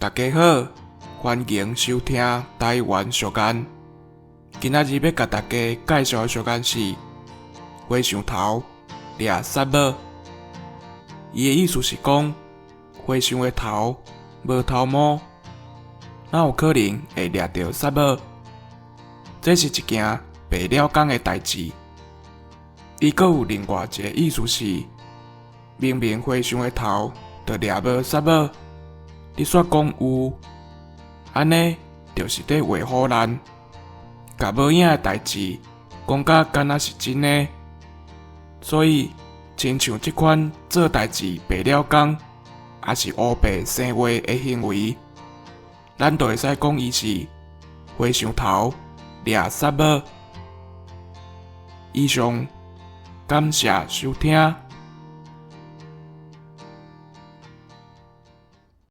大家好，歡迎收聽台灣俗諺。今仔日欲共大家介紹的俗諺是“和尚頭掠雪帽”。伊的意思是講，和尚的頭無頭毛，哪有可能會掠著雪帽？這是一件白了工的代誌。伊閣有另外一個意思是，明明和尚的頭就掠無雪帽，你煞講有，按呢就是佇畫虎爛，共無影的代誌講甲敢若是真的。所以，親像這款做代誌白了工，抑是烏白生話的行為，咱就會使講伊是和尚頭掠雪帽。以上，感謝收聽。